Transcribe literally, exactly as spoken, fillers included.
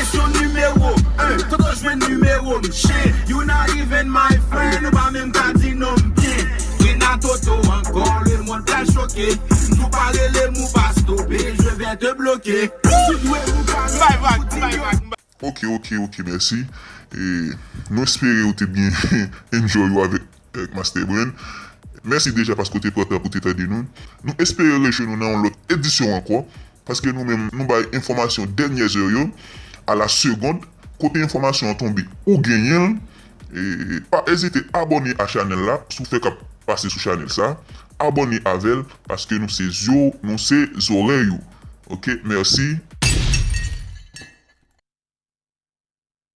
kesyon nimewo en, tonton jwenn nimewo m chen. You not even my friend, ou pa menm ka di non m byen. Renato to ankò, le mond pral choke. M tou pa rele m ou pa stope, je vais te bloquer. Ou dwe ou pa Bay vag, bay vag. Ok, ok, ok, mèsi. E nou espere ou te byen enjoy ou avèk, avèk Master Brain. Mèsi deja paske ou te pran tan pou te tande nou. Nou espere rejwenn nou nan yon lòt edisyon ankò. Paske nou menm, nou bay enfòmasyon dènyè zè yo, a la segonn. Kote enfòmasyon an tonbe, ou genyen l. E pa ezite abòne a chanèl la, si w fèk ap pase sou chanèl sa. Abòne avè l, paske nou se zye w, nou se zòrèy ou. Ok, mèsi.